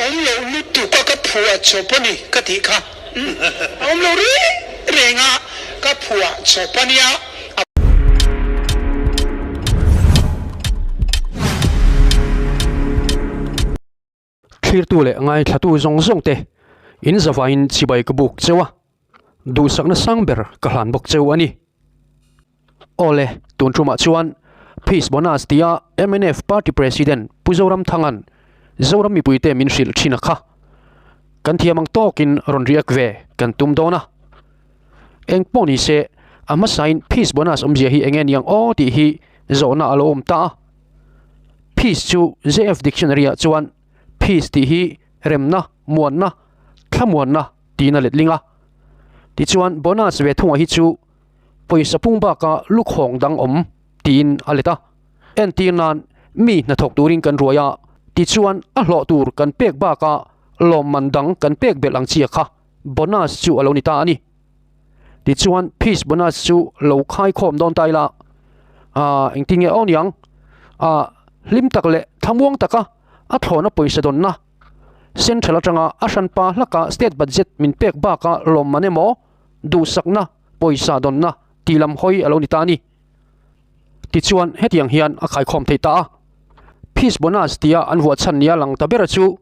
awm lo lutuk a ka phuah chawp a ni ka tih kha. A awm lo reng reng a ka phuah chawp a nia. Thlirtu leh ngaithlatu zawng zawng te in zavaiin chibai ka buk cheu a, duhsakna sang ber ka hlan bawk cheu a ni. Awle, tun tumah chuan Peace Bonus tia mnf Party President Pu Zoramthanga'n Zoram mipuite min hrilh thin a kha. Kan thiam ang tawkin rawn react ve kan tum dawn a. Eng pawh ni se, a hmasain Peace Bonus awmzia hi enge niang aw tih hi zawhna a lo awm ta a. Peace chu JF Dictionary ah chuan Peace tih hi remna, muanna, thlamuanna tiin a letling a. Tichuan bonus ve thunga hi chu pawisa pung baka lukhawng dang awm tiin a let a. Entir nan mi hnathawk turin kan ruai a, tichuan a hlawh tur kan pek baka lawmman dang kan pek belh ang chia kha bonus chu a lo ni ta a ni. Tichuan peace bonus chu lo khai khawm dawn ta ila, ah engtin nge aw niang, ah hlim tak leh thlamuang taka a thlawhna pawisa dawnna central atanga a hranpa hlaka state budget min pek baka lawmman emaw duhsakna pawisa dawnna tih lam hawi a lo ni ta a ni. Tichuan hetiang hian a khaikhawm thei ta a, peace bonus tia an vuah chhan nia lang ta bera chu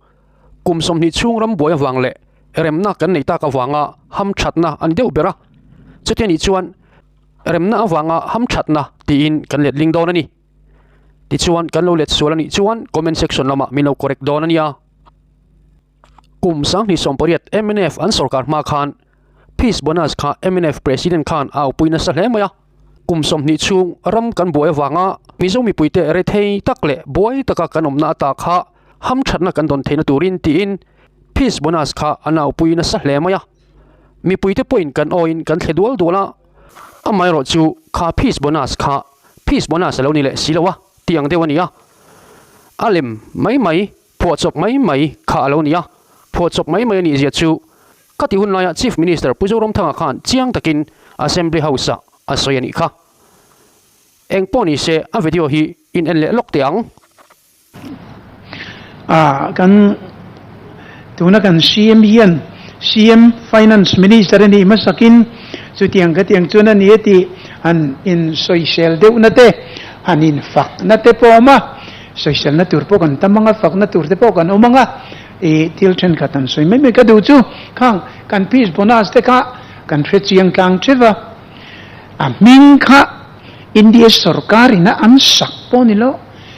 kum 20 chhung ram buai avang leh remna kan nei tak avanga hamthatna a ni deuh ber a, chutia nih chuan remna avanga hamthatna tiin kan letling dawn a ni. Tichuan kan lo let sual a nih chuan comment section lamah min lo correct dawn a nia. Kum 2018 mnf an sorkar hma khan Peace Bonus kha mnf President khan a aupui nasa hle mai a. Kum 20 chhung ram kan buai avanga Mizo mipuite rethei tak leh buai taka kan awmna ata kha hamthatna kan dawn theihna turin tiin Peace Bonus kha an aupui nasa hle mai a. Mipuite pawhin kan awiin kan thle dual dual a, amaherawh chu kha Peace Bonus kha Peace Bonus a lo ni leh si lo a tih ang deuh a ni a. A lem mai mai, phuahchawp mai mai kha a lo ni a, phuahchawp mai mai a nih zia chu ka tih hun laia Chief Minister Pu Zoramthanga khan chiang takin Assembly House-ah a sawi a nih kha. Eng pawh ni se a video hi in en leh lawk teh ang. A kan tuna kan CM hian CM Finance Minister a nih hmasakin chutiang khatiang chuan a ni a tih han insawisel deuhna te han infakna te pawh a awm a, sawiselna tur pawh kan tam ang a, fakna tur te pawh kan awm ang a, ih thil thenkhat han sawi mai mai ka duh chu khang kan fees bonus te kha kan hre chiang tlang theuh a, a hming kha India sorkar ina an sak pawh ni lo,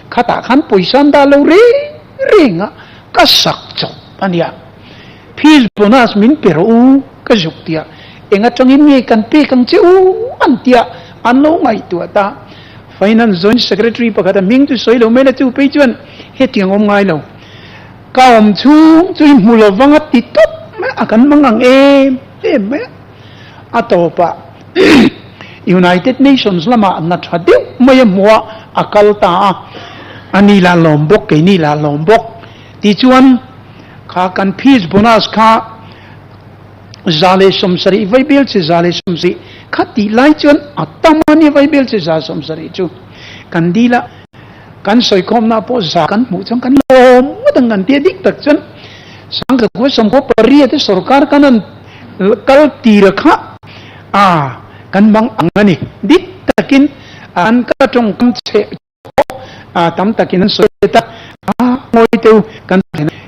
khatah khan pawisa an dah lo reng reng a, ka sak chawp a nia. Fees bonus min pe rawh u ka zuk tia, eng atangin nge kan pek ang che u an tia an lo ngaihtuah ta. Finance Joint Secretary pakhat a hming chu sawi lo mai la chu phei chuan hetiang awm ngai lo. Ka awm chhung chu i hmu lo vang a ti tawp mai a, kan hmang ang em em mai a. A tawpah United Nations lamah na tha deuh mai a hmu a, a kal ta a. A ni lah lawm bawk, keini lah lawm bawk. Tichuan, kha kan fees bonus kha 170 vaibel che 170 kha tih lai chuan a tam a ni vaibel che 170 chu kan dil a. Kan sawikhawmna pawh za kan hmuh chuan kan lawm ngawt ang kan tia dik tak chuan 1968 sorkar kan an Kal tir kha a kan mang ang a ni. Dik takin an ka tawngkam chhe pawh a tam takin an sawi ta. A ngawi teu kan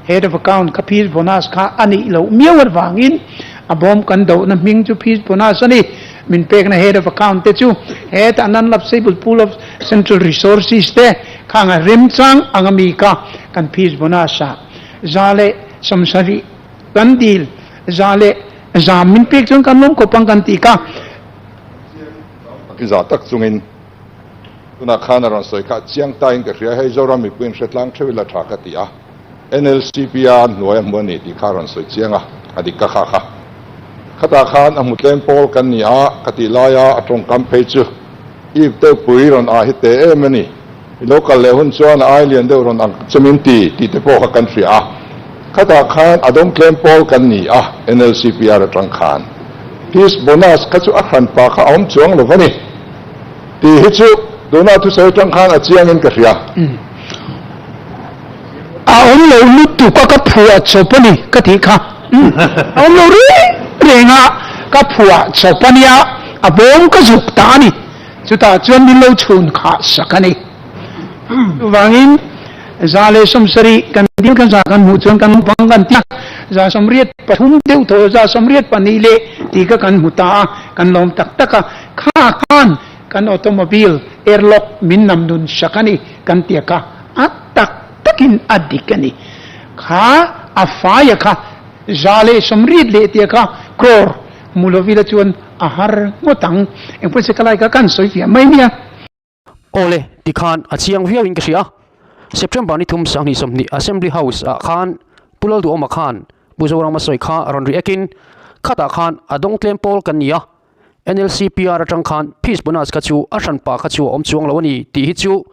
Head of Account kha Fees Bonus kha a nih loh miau avangin a bawm kan dohna hming chu Fees Bonus a ni. Min pekna Head of Account te chu hetah Non-Lapsable Pool of Central Resources te kha anga remchang ang a mi kha kan Fees Bonus ah 170 kan dil. 100 min pek chuan kan lawm khawp ang kan tih kha. I zah tak chungin tunah khan a rawn sawi kha chiang tain ka hria, hei Zoram mipuiin hre tlang theuh ila tha ka ti a, NLCP a hnuai a hmu a ni tih kha a rawn sawi chiang a, a dik ka kha kha. Khatah khan a hmu tlem pawl kan ni a ka tih laia a tawngkam phei chu ip deuh pui rawn ah hi te em a ni. I lo kal leh hun chuan a ai lian deuh rawn ang che min ti tih te pawh kha kan hria a. Khatah khan a dawng tlem pawl kan ni a, NLCPR atang khan. Fees bonus kha chu a hran pa kha a awm chuang lo va ni. Tih hi chu tuna thusawi atang khan a chiangin ka hria. A awm lo lutuk a ka phuah chawp a ni ka tih kha. A awm lo reng reng a ka phuah chawp a nia, a bawm ka zuk ta a ni. Chutah chuan min lo chhun khah sak a ni. Chuvangin 170 kan dil kan za kan hmuh chuan kan bang kan ti a, 83 deuh thaw 82 leh tih kha kan hmu ta a, kan lawm tak tak a. Kha khan kan automobile airlock min nam nun sak a ni kan ti a kha a tak takin a dik a ni. Kha a faia kha 180 leh tia kha crore hmu lovila chuan a har ngawt ang. Engpawh se ka lai kha kan sawi fiah mai nia. Awle, tikhan a chiang viau in ka hria. September ni thum 2020 Assembly House ah khan Pu Lalduhawma khan Pu Zorama sawi kha rawn react in khatah khan a dawng tlem pawl kan ni a, NLCPR atang khan Peace Bonus kha chu a hran pa kha chu a awm chuang lo a ni tih hi chu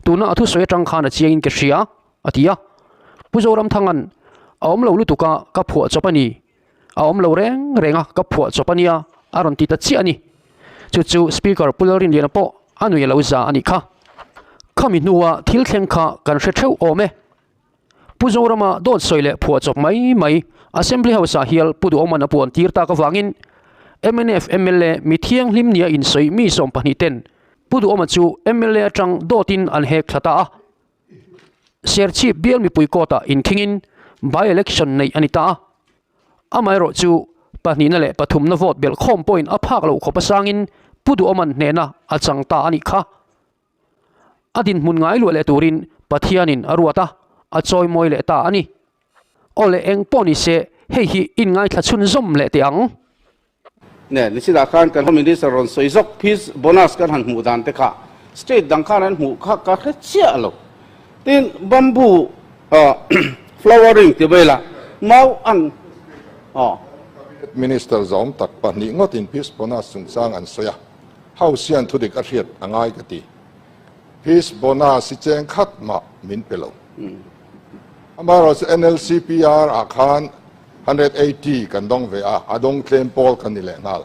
tuna a thusawi atang khan a chiang in ka hria, a ti a. Pu Zoramthanga'n a awm lo lutuk a ka phuah chawp a ni. A awm lo reng reng a, ka phuah chawp a nia, a rawn ti ta chiah a ni. Chu chu Speaker Pu Lalrinliana pawh a nui a lo za a nih kha. Khami hnua thil thleng kha kan hre theuh awm e. Pu Zorama dawt sawi leh phuah chawp mai mai Assembly House-ah hial Pu Duhawman a puan tir tak avangin mnf mla mi thianghlim nia insawi mi 12 ten Pu Duhawma chu mla atang dawtin an hek thla ta a. Serchhip bial mipui court-ah inkhingin by-election neih a ni ta a. Amaherawh chu pahnihna leh pathumna vote belh khawm pawhin a phak loh khawp asangin Pu Duhawman hnehna a chang ta a nih kha. A dinhmun ngai luah leh turin Pathianin a ruat a, a chawimawi leh ta a ni. Aw le eng pawh ni se hei hi inngaithla chhunzawm leh teh ang. Ne, nichhinah khan kan Home Minister rawn sawi zawk fees bonus kan han hmuh dan te kha state dang khan an hmuh kha ka hre chiah lo. Tin, bamboo flowering ti velah mau an aw. Cabinet Minister zawm tak pahnih ngawtin fees bonus chungchang an sawi a, House hian thudik a hriat a ngai ka ti. Fees bonus hi cheng khat mah min pe lo. Amaherawhchu NLCPR ah khan 180 kan dawng ve a, a dawng tlem pawl kan ni leh nghal.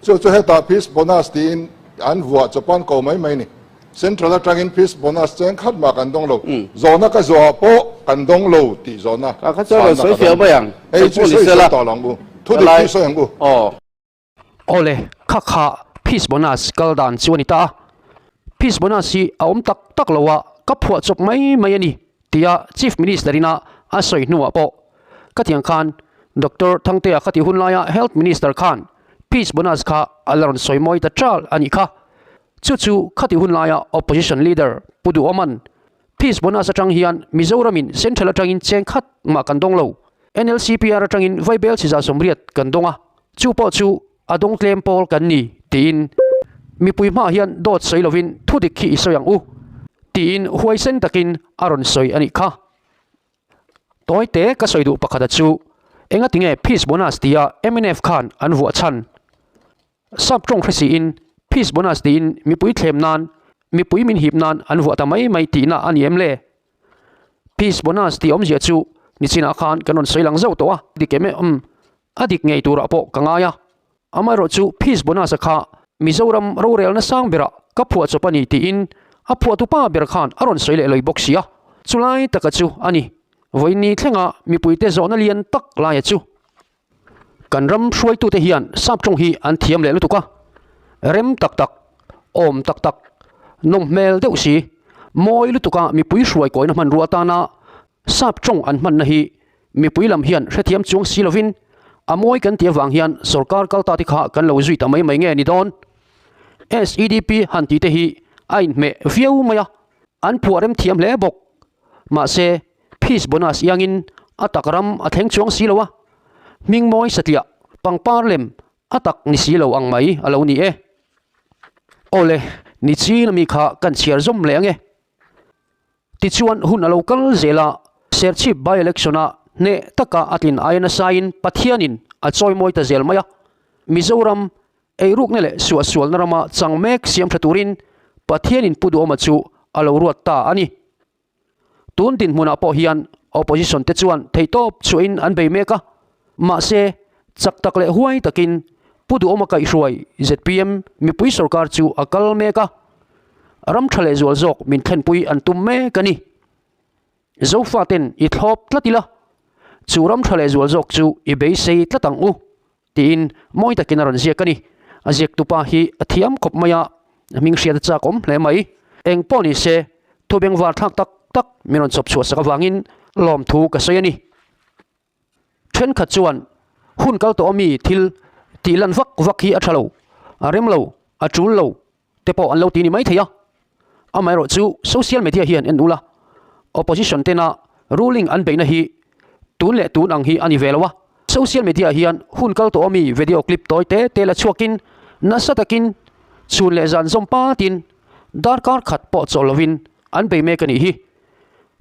Chu chu hetah fees bonus tiin an vuah chawpan ko mai mai ni. Central atangin fees bonus cheng khat mah kan dawng lo. Zawhna ka zawhah pawh kan dawng lo tih zawhna chhanna ka dawng. Hei chu sawi sawi tawh lo ang u. Thudik hi sawi ang u. Awle, kha kha fees bonus kal dan chu a ni ta a. Fees bonus hi a awm tak tak lo a, ka phuah chawp mai mai a ni tia Chief Minister ina a sawi hnuah pawh ka tiang khan Doctor Thangtea kha tih hun laia Health Minister khan fees bonus kha a la rawn sawi mawi ta ṭal a nih kha. Chu chu khatih hun laia Opposition Leader Pu Duhawman Fees bonus atang hian Mizoramin Central atangin cheng khat mah kan dawng lo. NLCPR atangin Vaibel chiza 80 kan dawng a, chu pawh chu a dawng tlem pawl kan ni tiin mipui hmaah hian dawt sawi lovin thu dik hi i sawi ang u tiin huaisen takin a rawn sawi a nih kha. Tawi te ka sawi duh pakhata chu engatinge fees bonus tia mnf khan an vuah chhan? Sap tawng hre siin Peace Bonus tiin mipui thlem nan, mipui min hip nan an vuah ta mai mai tihna a ni em le? Peace Bonus tih awmzia chu nichinah khan kan rawn sawi lang zauh tawh a, dik em em? A dik ngei turah pawh ka ngai a. Amaherawh chu Peace Bonus-a kha Mizoram rorelna sang berah ka phuah chawp a ni tiin a phuahtupa ber khan a rawn sawi leh lawih bawk si a. Chulai taka chu a ni. Vawiinni thlenga mipuite zawhna lian tak laia chu. Kan ram hruaitute hian sap tawng hi an thiam leh lutuk a, rem tak tak, awm tak tak, nawm hmel deuh si, mawi lutuka mipui hruai kawina hmanrua atana sap tawng an hmanna hi mipui lam hian hrethiam chuang si lovin a mawi kan tih avang hian sorkar kal ta te kha kan lo zui ta mai mai nge ni dawn? SEDP han tih te hi a inhmeh viau mai a, an phuah rem thiam hle bawk. Mahse, Peace Bonus iangin a tak ram a thleng chuang si lo a, hming mawi satliah pangpar lem a tak ni si lo ang mai a lo ni e. Awle, ni chin ami kha kan chhiar zawm leh ang e. Tichuan hun a lo kal zel a, Serchhip by-election-ah hneh taka a tlin aia nasain Pathianin a chawimawi ta zel mai a, Mizoram Eirukna leh suahsualna rama chang mek siam tha turin Pathianin Pu Duhawma chu a lo ruat ta a ni. Tun dinhmunah pawh hian opposition te chuan theihtawp chhuahin an bei mek a, mahse chak tak leh huai takin Pu Duhawma kaihhruai zpm mipui sorkar chu a kal mek a, ram tha leh zual zawk min thlenpui an tum mek a ni. Zofaten i thlawp tlat ila, chu ram tha leh zual zawk chu i beisei tlat ang u, tiin mawi takin a rawn ziak a ni. A ziaktupa hi a thiam khawp mai a, hming hriat a chak awm hle mai. Eng pawh ni se, thu bengvar thlak tak tak min rawn chawp chhuah sak avangin lawmthu ka sawi a ni. Thenkhat chuan hun kal tawh ami thil tih lan vak vak hi a tha lo, a rem lo, a tul lo te pawh an lo ti ni mai thei a. Amaherawh chu social media hian en ula, opposition tena ruling an beihna hi tun leh tun ang hi a ni ve lo a. Social media hian hun kal tawh ami video clip tawi te te la chhuakin nasa takin chhun leh zan zawm patin darkar khat pawh chawl lovin an bei mek a nih hi.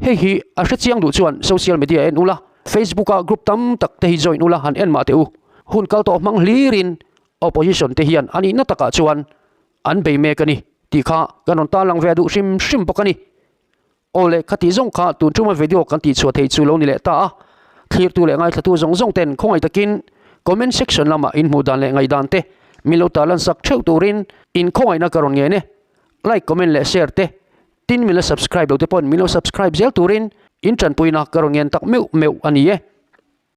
Hei hi a hre chiang duh chuan social media en ula, Facebook ah group tam tak te hi join ula han en mah teh u. Hun kal tawh hmang hlirin opposition te hian a nihna takah chuan an bei mek a ni tih kha kan rawn tarlang ve duh hrim hrim bawk a ni. Aw le khati zawng kha tun tuma video kan tihchhuah theih chu lo ni leh ta a, thlirtu leh ngaithlatu zawng zawng ten khawngaih takin comment section lamah in hmuh dan leh ngaihdan te min lo tarlan sak theuh turin in khawngaihna ka rawn ngen e. Like, comment leh share te Tin min la subscribe lo te pawhin min lo subscribe zel turin in tanpuina ka rawn ngen tak meuh meuh a ni e.